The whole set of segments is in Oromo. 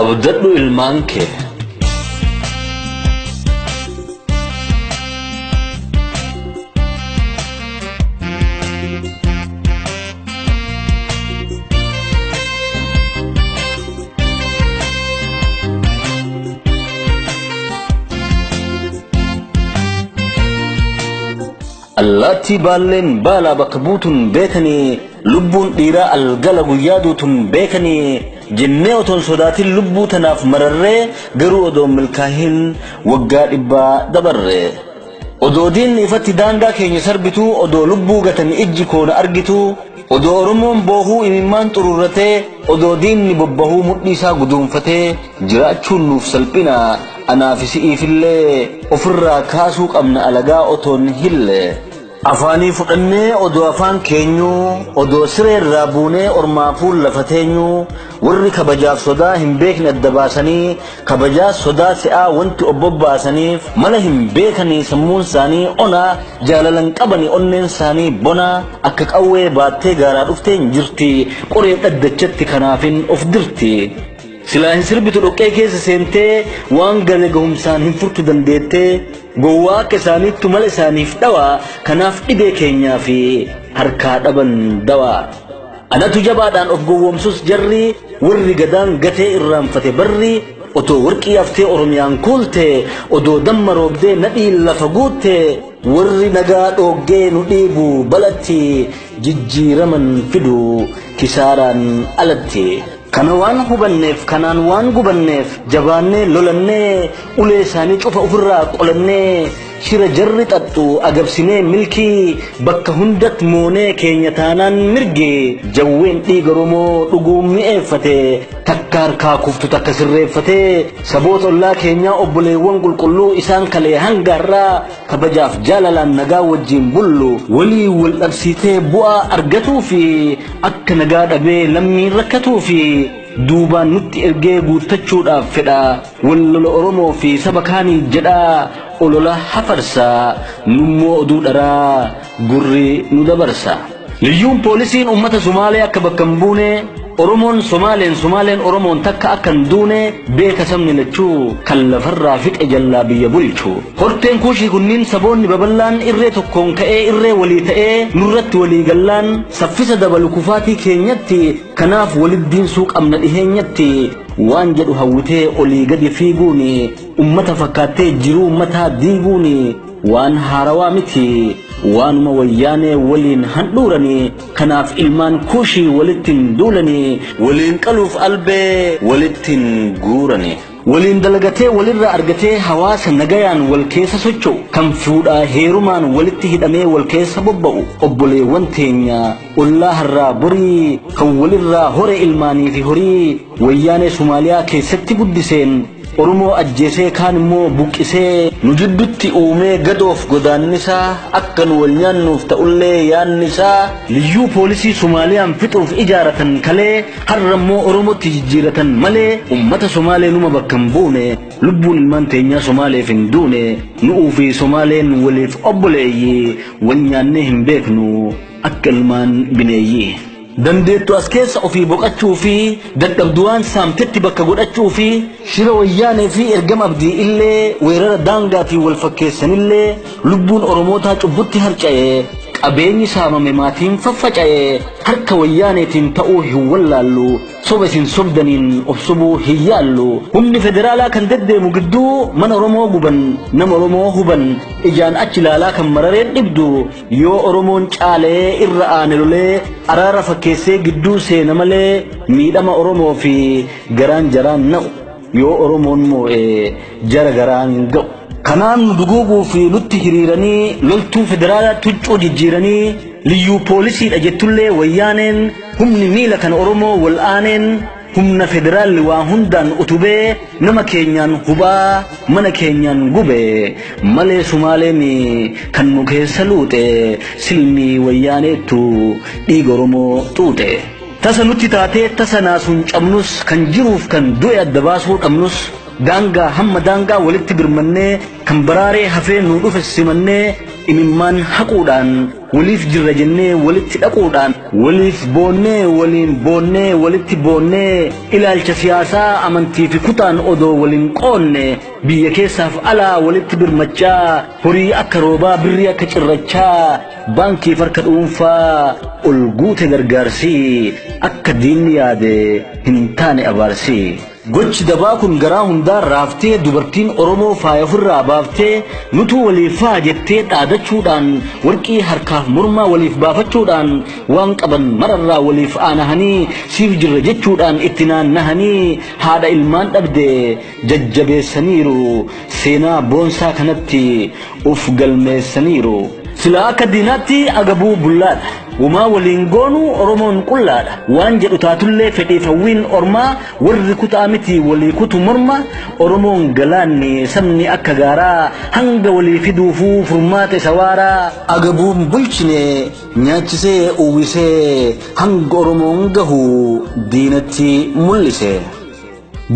Abdadhu ilmaan kee. Allaattii baalleen baalaa bakka buutun beekanii, lubbuun dhiiraa algala guyyaa duutun beekanii jennee otoon sodaatin lubbuu tanaaf mararree, garuu odoon milkaahin waggaa 100 dabarre. Odoo diinni ifatti daangaa keenya sarbituu, odoo lubbuu gatan ijji koona argitu, odoo Oromoon boohuu imimmaan xururratee, odoo diinni bobbahuu mudhii isaa guduunfatee jiraachuun nuuf salphina. Anaaf si'iifillee ofirraa kaasuu qabna alagaa otoon hille. Afaanii fudhannee odoo afaan keenyuu, odoo sireerraa buunee ormaa fuul lafa teenyuu, warri kabajaaf sodaa hin beekne adda baasanii kabajaa sodaa se'aa wanti obbobbaasaniif mala hin beekanii, sammuun isaanii onaa, jaalalan qabanii onneen isaanii bonaa, akka qawwee baattee gaaraa dhufteen jirti, qoree dhaddachatti kanaafin of dirti. Silaa hin sirbitu dhoqqee keessa seentee, waan gale gahumsaan hin furtu dandeettee, gowwaa akka isaaniittu mala isaaniif dhawaa, kanaaf dhibee keenyaa fi harkaa dhaban dawaa. Anatu jabaadhaan of gowwoomsus jarri, warri gadaan gatee irraanfate barri, otoo warqii haftee Oromiyaan kuulte, odoo damma roobdee nadhiin lafa guutte, warri nagaa dhooggee nu dhiibu balatti jijjiiraman fidu kisaaraan alatti. Kana waan hubanneef, kanaan waan gubanneef, jabaannee lolannee ulee isaanii cufa ofirraa qolannee, shira jarri xaxxu agabsinee milkii, bakka hundatti moonee keenya taanaan mirgi. Jawween dhiiga Oromoo dhuguun mi'eeffate, takka harkaa kuftu takka sirreeffate, saboota ollaa keenyaa obboleewwan qulqulluu isaan kalee hanga har'aa kabajaaf jaalalaan nagaa wajjin bullu walii wal dhabsiitee bu'aa argatuu fi akka nagaa dhabee lammiin rakkatuu fi duubaan nutti ergee guuttachuudhaaf fedha. Wal lola Oromoo fi saba kaanii jedhaa olola hafarsa, nummoo oduu dharaa gurri nu dabarsa. Liyyuun poolisiin uummata Sumaalee akka bakka hin buune, Oromoon Somaaleen, Somaaleen Oromoon takka akka hin duune beeka sabni lachuu kan lafarraa fixe jallaa biyya bulchu. Horteen kuushii kunniin saboonni babal'aan irree tokkoon ka'ee irree walii ta'ee nurratti walii gallaan saffisa dabalu kufaatii keenyatti, kanaaf waliddiinsuu qabna dhiheenyatti waan jedhu hawwitee olii gadi fiiguun ummata fakkaattee jiruu ummataa diiguun waan haarawaa miti, waanuma wayyaanee waliin handhuuranii, kanaaf ilmaan kuushii walittiin duulanii waliin qaluuf albee walittiin guuranii. Waliin dalagatee walirraa argatee hawaasa nagayaan wal keessa socho'u, kan fuudhaa heerumaan walitti hidhamee wal keessa bobba'u, obboleewwan teenya ollaa har'aa borii kan walirraa hore ilmaanii fi horii, wayyaanee Somaaliyaa keessatti guddiseen Oromoo ajjeesee kaan immoo buqqisee nu jiddutti uumee gadoof godaannisaa akka nu wal nyaannuuf ta'ullee yaannisaa, liyyuu poolisii Somaaliyaan fixuuf ijaaratan kalee har'a immoo Oromootti jijjiiratan malee ummata Somaalee numa bakka hin buune, lubbuun ilmaan teenyaa Somaaleef hin duune, nu'uu fi Somaaleen waliif obboleeyyii, wal nyaannee hin beeknu akka ilmaan bineeyyii. Dandeettu as keessa ofii boqachuu fi dadhabdu waan saamtetti bakka godhachuu fi shira wayyaanee fi ergama abdii illee weerara daangaatiin wal fakkeessanillee lubbuun Oromootaa cubbutti harca'e, qabeenyi saamame, maatiin faffaca'e harka wayyaaneetiin ta'uu hin wallaallu, soba isin sobdaniin of sobuu hin yaallu. Humni federaalaa kan deddeemu gidduu mana Oromoo guban, nama Oromoo huban, ijaan achi ilaalaa kan marareen dhibdu, yoo Oromoon caalee irra aane lolee araara fakkeessee gidduu seena malee miidhama Oromoo fi garaan jaraan na'u, yoo Oromoon moo'e jara garaan ga'u. Kanaan nu duguuguu fi nutti hiriiranii loltuu federaalaa tuccuu jijjiiranii liyyuu poolisiidha jettullee wayyaaneen humni miila kan Oromoo wal aaneen humna federaalli waa hundaan utubee nama keenyaan hubaa mana keenyaan gube malee Sumaaleen kan nu keessa luuxe, silmii wayyaaneettu dhiiga Oromoo xuuxe. Tasa nutti taatee tasa naasuun cabnus, kan jiruuf kan du'e adda baasuu dhabnus, daangaa hamma daangaa walitti birmannee kan baraaree hafee nu dhufe simannee imimmaan haquudhaan waliif jirra jennee walitti dhaquudhaan waliif boonnee waliin boonnee walitti boonnee ilaalcha siyaasaa amantii fi kutaan odoo waliin qoonne biyya keessaaf alaa walitti birmachaa horii akka roobaa birrii akka cirrachaa baankii harka dhuunfaa ol guute gargaarsi akka diinni yaade hin taane abaarsi. Gochi dabaa kun garaa hundaa raaftee dubartiin Oromoo faaya ofirraa baaftee nutuu waliif faa jettee dhaadachuudhaan warqii harkaaf mormaa waliif baafachuudhaan waan qaban mararraa waliif aanahanii siif jirra jechuudhaan itti naannahanii haadha ilmaan dhabde jajjabeessaniiru seenaa boonsaa kanatti uf galmeessaniiru. Silaa akka diinaatti agabuu bullaadha. Wumaa waliin goonu Oromoon qullaadha. Waan jedhu taatullee fedhiif hawwiin ormaa warri kutaa miti walii kutu morma Oromoon galaanni sabni akka gaaraa hanga walii fiduufuu furmaata isa waaraa. Agabuun bulchine nyaachisee uwwisee hanga Oromoon gahu diinatti mul'ise.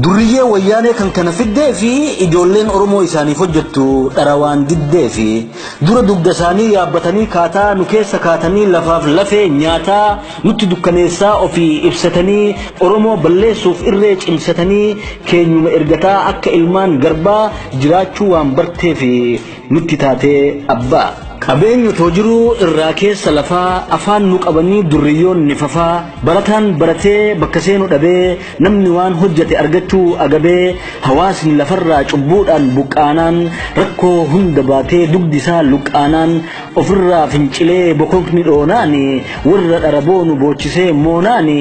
Durriyyee wayyaanee kan kana fiddee fi ijoolleen Oromoo isaaniif hojjettu dharawaan diddee fi dura dugda isaanii yaabbatanii kaataa nu keessa kaatanii lafaaf lafee nyaataa nutti dukkaneessaa ofii ibsatanii Oromoo balleessuuf irree cimsatanii keenyuma ergataa akka ilmaan garbaa jiraachuu waan bartee fi nutti taatee abbaa. Qabeenyi otoo jiruu irraa keessa lafaa afaan nu qabanii durriyyoonni fafaa barataan baratee bakka seenu dhabee namni waan hojjete argachuu agabee hawaasni lafarraa cubbuudhaan buqqaanaan rakkoo hunda baatee dugdi isaa luqqaanaan ofirraa fincilee bokokni dhoonaani warra dharaboonu boochisee moonaani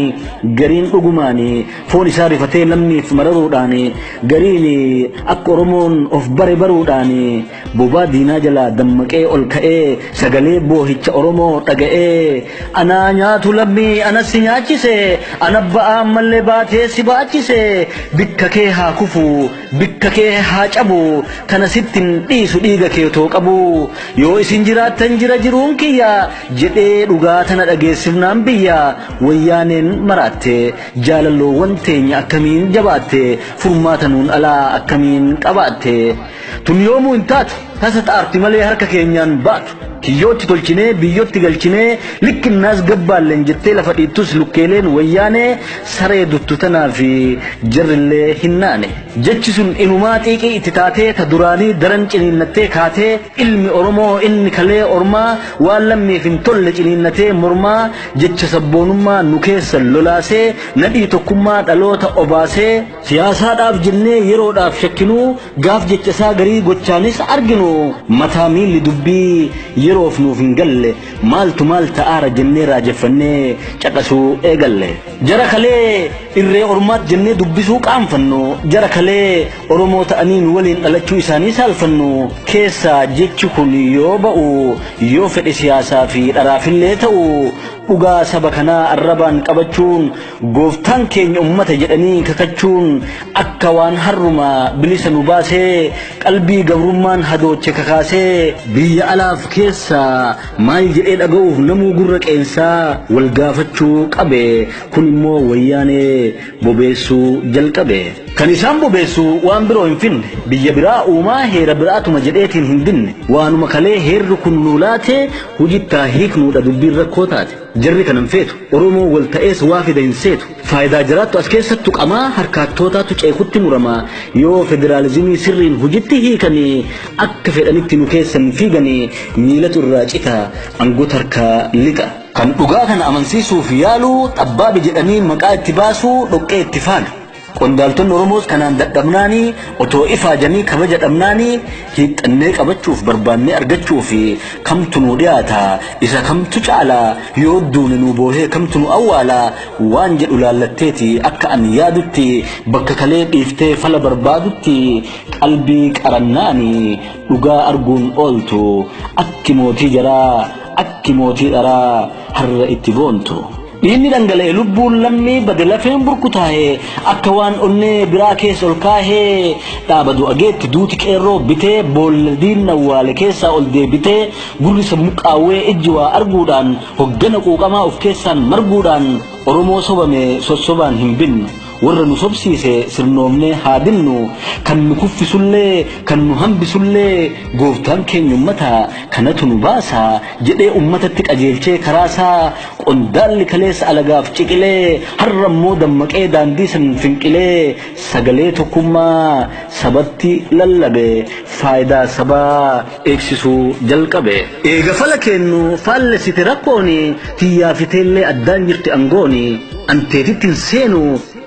gariin dhugumaani foon isaa rifatee lammiif mararuudhaani gariin akka Oromoon of bare baruudhaani bobaa diinaa jalaa dammaqee ol ka'ee sagalee boohicha Oromoo dhaga'ee anaa nyaatu lammii anas si nyaachise ana ba'aa mallee baatee si baachise bikka kee haa kufu bikka kee haa cabu kana sittin dhiisu dhiiga kee too qabu yoo isin jiraattan jira jiruun kiyya jedhee dhugaa tana dhageessifnaan biyya wayyaaneen maraatte jaalalloowwan teenya akkamiin jabaatte furmaata nuun alaa akkamiin qabaatte tun yoomuu hin taatu tasa xaarti malee harka keenyaan baatu kiyyootti tolchinee biyyootti galchinee likkinnaas gabbaalleen jettee lafa dhiittus lukkeeleen wayyaanee saree duttu tanaa fi jarrillee hin naane. Jechi sun inumaa xiiqii itti taatee ta duraanii daran ciniinnattee kaatee ilmi Oromoo inni kalee ormaa waan lammiif hin tolle ciniinnatee mormaa jecha sabboonummaa nu keessa lolaasee nadhii tokkummaa dhaloota obaasee siyaasaadhaaf jennee yeroodhaaf shakkinuu gaaf jecha isaa garii gochaanis arginu mataa miilli dubbii yeroof nuuf hin galle maaltu maal ta'aara jennee raajeffannee caqasuu eegalle. Jara kalee irree ormaat jennee dubbisuu qaanfannu jara kalee Oromoo ta'anii nu waliin dhalachuu isaanii saalfannu keessaa jechi kun yoo ba'u yoo fedhe siyaasaa fi dharaafillee ta'u dhugaa saba kanaa arrabaan qabachuun gooftaan keenya ummata jedhanii kakachuun akka waan harruma bilisa nu baasee qalbii gabrummaan hadooche kakaasee biyya alaaf keessa maal jedhee dhaga'uuf namuu gurra qeensaa wal gaafachuu qabe kun immoo wayyaanee bobeessuu jalqabe. Kan isaan bobeessu waan biroo hin finne biyya biraa uumaa heera biraatuma jedheetiin hin dinne waanuma kalee heerri kun nuu laate hujittaa hiiknuudha dubbiin rakkoo taate. Jarri kanan feetu Oromoo wal ta'ees waa fida hin seetu faayidaa jiraattu as keessattu qamaa harkaattootaatu ceekutti muramaa yoo federaalizimii sirriin hujitti hiikanii akka fedhanitti nu keessan fiiganii miilatu irraa cita angoota harkaa lixa. Kan dhugaa kana amansiisuuf yaalu xabbaabi jedhanii maqaa itti baasuu dhoqqee itti faalu. Qondaaltonni Oromoos kanaan dadhabnaanii otoo ifaajanii kabaja dhabnaanii hiixannee qabachuuf barbaannee argachuuf kamtu nu dhiyaata isa kamtu caala yoo duune nu boohee kamtu nu awwaala waan jedhu laallatteeti akka an yaadutti bakka kalee dhiiftee fala barbaadutti qalbii qarannaanii dhugaa arguun ooltu akki mootii jaraa akki mootii dharaa har'a itti boontu. Dhiinni dhangala'e lubbuun lammii bade lafeen burkutaa'e akka waan onnee biraa keessa ol kaahee dhaaba du'a geetti duuti qeerroo bitee boolla diinna awwaale keessaa ol deebitee gurri sammuu qaawwee ijji waa arguudhaan hoggana quuqamaa of keessaan marguudhaan Oromoo sobame sossobaan hin binnu. Warra nu sobsiise sirnoomnee haa dinnu. Kan nu kuffisullee kan nu hambisullee gooftaan keenya ummata kanatu nu baasa jedhee ummatatti qajeelchee karaasaa qondaalli kaleessa alagaaf ciqilee har'a immoo dammaqee daandii san finqilee sagalee tokkummaa sabatti lallabe faayidaa sabaa eegsisuu jalqabe. Eega fala kennu faallessite rakkooni tiyyaa fiteellee addaan jirti angooni anteetitti hin seenu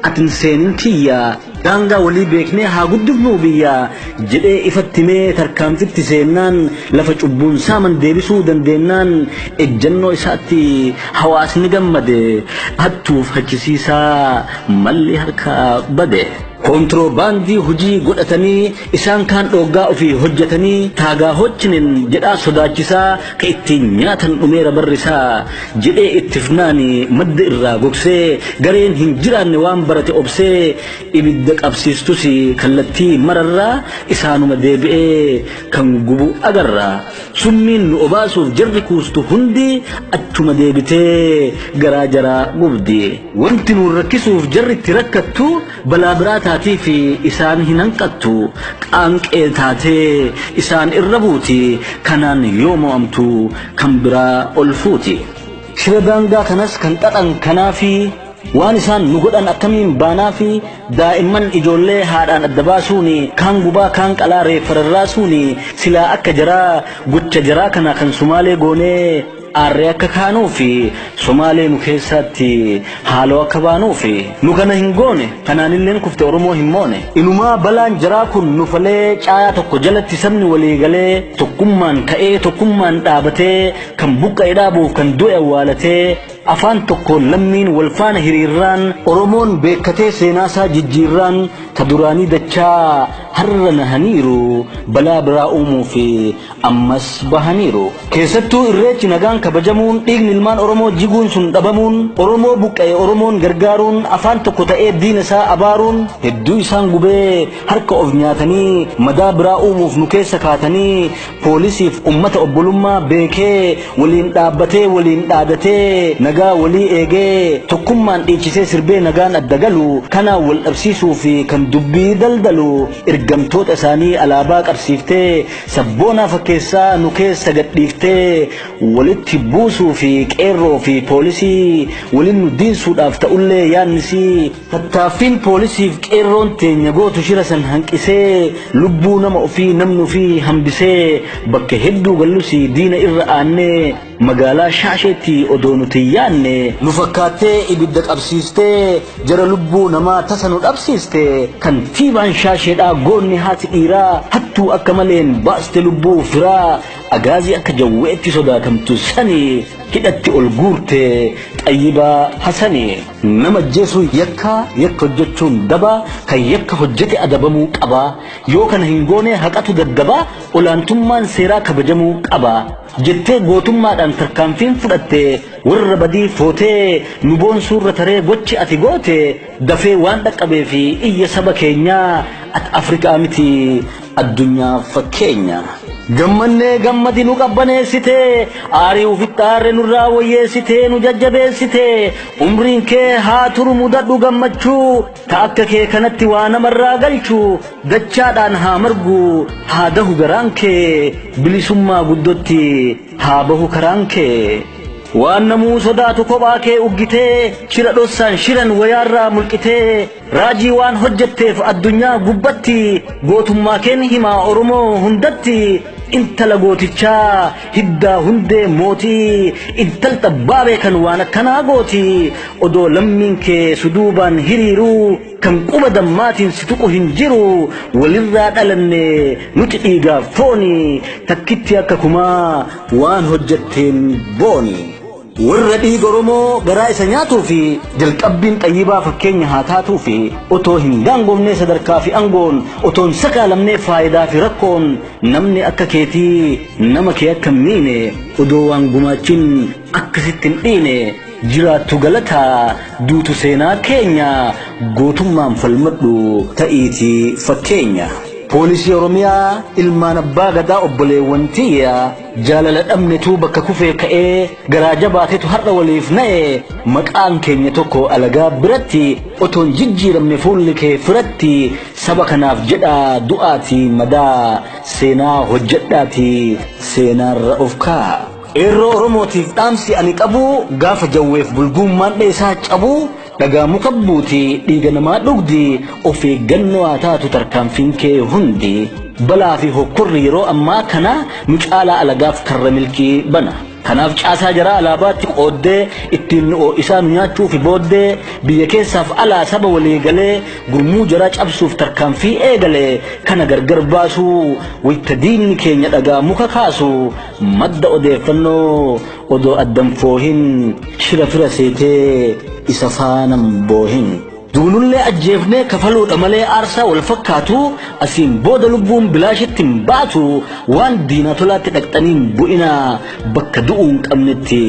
atin seenin tiyya daangaa walii beeknee haa guddifnuu biyya jedhee ifatti mee tarkaanfitti seennaan lafa cubbuun saaman deebisuu dandeennaan ejjannoo isaatti hawaasni gammade hattuuf hachisiisaa malli harkaa bade. Kontiroobaandii hojii godhatanii isaan kaan dhooggaa ofii hojjetanii taagaa hochinen jedhaa sodaachisaa ka ittiin nyaatan dhumeera barrisaa jedhee ittifnaani madda irraa gogsee gareen hin jiraanne waan barate obsee ibidda qabsiistus kallattii mararraa isaanuma deebi'ee kan gubu agarra. Summiin nu obaasuuf jarri kuustu hundi achuma deebitee garaa jaraa gubdi. Wanti nu rakkisuuf jarri itti rakkattu balaa biraa taatee fi isaan hin hanqattu qaanqee taatee isaan irra buuti kanaan yoo mo'amtu kan biraa ol fuuti. Shira daangaa kanas kan xaxan kanaafi waan isaan nu godhan akkamiin baanaa fi daa'imman ijoollee haadhaan adda baasuuni kaan gubaa kaan qalaa reeffa rarraasuuni silaa akka jaraa gocha jaraa kana kan Sumaalee goonee aarree akka kaanuufi Somaalee nu keessatti haaloo akka baanuufi nu kana hin goone kanaanilleen kufte Oromoo hin moone. Inumaa balaan jaraa kun nu falee caayaa tokko jalatti sabni walii galee tokkummaan ka'ee tokkummaan dhaabatee kan buqqa'e dhaabuuf kan du'e awwaalatee afaan tokkoon lammiin wal faana hiriirraan Oromoon beekkatee seenaasaa jijjiirraan ta duraanii dachaa har'a nahaniiru balaa biraa uumuu fi ammas bahaniiru. Keessattuu irreechi nagaan kabajamuun dhiigni ilmaan Oromoo jiguun sun dhabamuun Oromoo buqqa'e Oromoon gargaaruun afaan tokko ta'ee diina isaa abaaruun hedduu isaan gubee harka of nyaatanii madaa biraa uumuuf nu keessa kaatanii poolisiif ummata obbolummaa beekee waliin dhaabbatee waliin dhaadatee nagaa walii eegee tokkummaan dhiichisee sirbee nagaan adda galu kanaan wal dhabsiisuu fi kan dubbii daldalu ergamtoota isaanii alaabaa qabsiiftee sabboonaa fakkeessaa nu keessa gadhiiftee walitti buusuu fi qeerroo fi poolisii waliin nu diinsuudhaaf ta'ullee yaannisii tattaaffiin poolisiif qeerroon teenya gootu shira san hanqisee lubbuu nama ofii namni ofii hambisee bakka hedduu gallusii diina irra aannee magaalaa Shaasheetti odoo nuti yaanne nu fakkaattee ibidda qabsiistee jara lubbuu namaa tasa nu dhabsiiste kantiibaan Shaasheedhaa goonni haati dhiiraa hattuu akka maleen baaste lubbuu firaa agaazii akka jawweetti sodaatamtu sani hidhatti ol guurte Xayyibaa Hasani. Nama ajjeesuu yakka yakka hojjechuun daba kan yakka hojjete adabamuu qaba yoo kana hin goone haqatu daddaba olaantummaan seeraa kabajamuu qaba jettee gootummaadhaan tarkaanfiin fudhatte warra badii footee nu boonsuurra taree gochi ati goote dafee waan dhaqqabee fi iyya saba keenyaa ati Afrikaa miti addunyaa fakkeenya. Gammannee gammadi nu qabbaneessitee aarii ufitti aarre nurraa wayyeessitee nu jajjabeessitee umriin kee haa turu mudadhu gammachuu ta akka kee kanatti waa namarraa galchu dachaadhaan haa margu haa dahu garaan kee bilisummaa guddotti haa bahu karaan kee. Waan namuu sodaatu kophaa kee uggitee shira dhossaan shiran wayaarraa mulqitee raajii waan hojjetteef addunyaa gubbatti gootummaa keen himaa Oromoo hundatti intala gootichaa hiddaa hundee mootii intal xabbaabee kan waan akkanaa gooti odoo lammiin kee suduubaan hiriiruu kan quba dammaatiin si tuqu hin jiru walirraa dhalanne nuti dhiigaaf fooni takkitti akka kumaa waan hojjetteen booni. Warra dhiiga Oromoo garaa isa nyaatuu fi jalqabbiin Xayyibaa fakkeenya haa taatuu fi otoo hin daangoomnee sadarkaa fi angoon otoo hin sakaalamnee faayidaa fi rakkoon namni akka keetii nama kee akka hin miine odoo waan gumaachin akkasitti hin dhiine jiraattu galataa duutu seenaa keenya gootummaan falmadhu ta'iitii fakkeenya. Poolisii Oromiyaa ilmaan abbaa gadaa obboleewwan tiyya jaalala dhabnetu bakka kufee ka'ee garaa jabaatetu har'a waliif na'e maqaan keenya tokko alagaa biratti otoon jijjiiramne fuulli kee firatti saba kanaaf jedhaa du'aati madaa seenaa hojjedhaati seenaarra of kaa'a. Eerroo Oromootiif dhaamsi ani qabu gaafa jawweef bulguummaan dheesaa cabu dhagaa muka buuti dhiiga namaa dhugdi of eeggannoo haa taatu tarkaanfiin kee hundi balaa fi hokkorri yeroo ammaa kana nu caalaa alagaaf karra milkii bana. Kanaaf caasaa jaraa alaabaatti qooddee ittiin nu isaa nu nyaachuu fi booddee biyya keessaaf alaa saba walii galee gurmuu jaraa cabsuuf tarkaanfii eegalee kana gargar baasuu wayita diinni keenya dhagaa muka kaasu madda odeeffannoo odoo addan foohin shira fira seetee isa faanan boohin. Duunullee ajjeefnee kafaluudha malee aarsaa wal fakkaatu asiin booda lubbuun bilaashitti hin baatu waan diinaa tolaatti dhaqxaniin bu'ina bakka du'uu hin qabnetti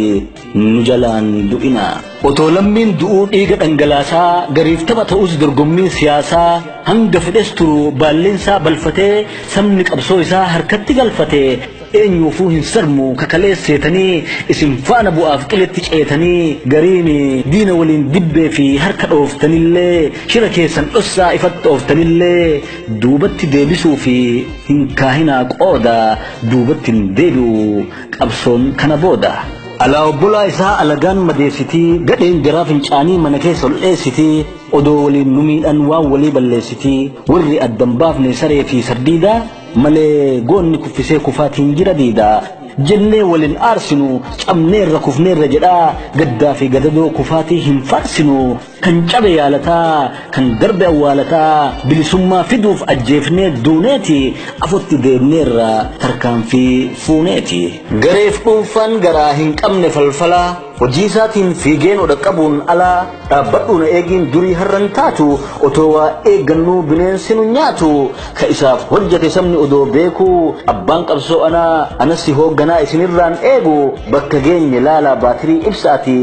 nu jalaan du'ina. Otoo lammiin du'uu dhiiga dhangalaasaa gariif tapha ta'us dorgommiin siyaasaa hanga fedhes turu baalleensaa balfatee sabni qabsoo isaa harkatti galfatee eenyuufuu hin sarmu kakalee seetanii isin faana bu'aaf qiletti ceetanii gariin diina waliin dibbee fi harka dhooftanillee shira keessan dhossaa ifatti ooftanillee duubatti deebisuu fi hin kaahinaa qooda duubatti hin deebi'u qabsoon kana booda. Alaa obbolaa isaa alagaan madeessitii gadheen garaa fincaanii mana keessa ol dheessitii odoo waliin nu miidhan waan walii balleessitii warri addan baafne saree fi sardiidaa malee goonni kuffisee kufaatiin jira diida jennee waliin aarsinu cabneerra kufneerra jedhaa gaddaa fi gadadoo kufaatii hin faarsinu kan cabe yaalataa kan darbe awwaalataa bilisummaa fiduuf ajjeefnee duuneeti afotti deemneerra tarkaanfii fuuneeti. Gareef dhuunfaan garaa hin qabne falfalaa hojii isaatiin fiigeen odha qabuun alaa dhaabbadhuun eegiin durii har'an taatu otoo waa eeggannuu bineensi nu nyaatu ka isaaf hojjete sabni odoo beekuu abbaan qabsoo anaa anasi hoogganaa isinirraan eegu bakka geenye laalaa baatirii ibsaati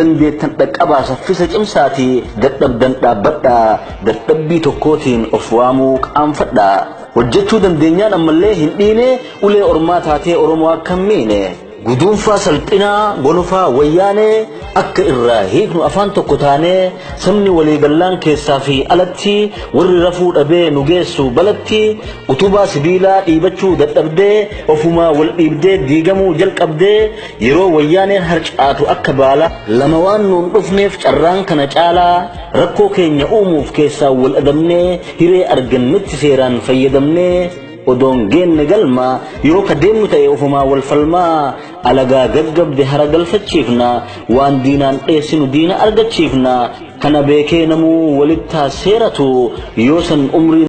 dandeettan dhaqqabaa saffisa cimsaati dadhabdan dhaabbadhaa dadhabbii tokkootiin of waamuu qaanfadhaa hojjechuu dandeenyaan ammallee hin dhiine ulee ormaa taatee Oromoo akka hin miine. Guduunfaa salphinaa gonofaa wayyaanee akka irraa hiiknu afaan tokko taanee sabni waliigallaan keessaa fi alatti warri rafuu dhabee nu geessu balatti utubaa sibiilaa dhiibachuu dadhabdee ofumaa wal dhiibdee diigamuu jalqabdee yeroo wayyaaneen harcaatu akka baala lama waan nuun dhufneef carraan kana caalaa rakkoo keenya uumuuf keessaa wal adamnee hiree argannutti seeraan fayyadamnee odoon geenne galma yoo ka deemnu ta'e ofumaa wal falmaa alagaa gaggabde hara galfachiifna waan diinaan dheessinu diina argachiifna kana beekee namuu walittaa seeratu yoo san umriin.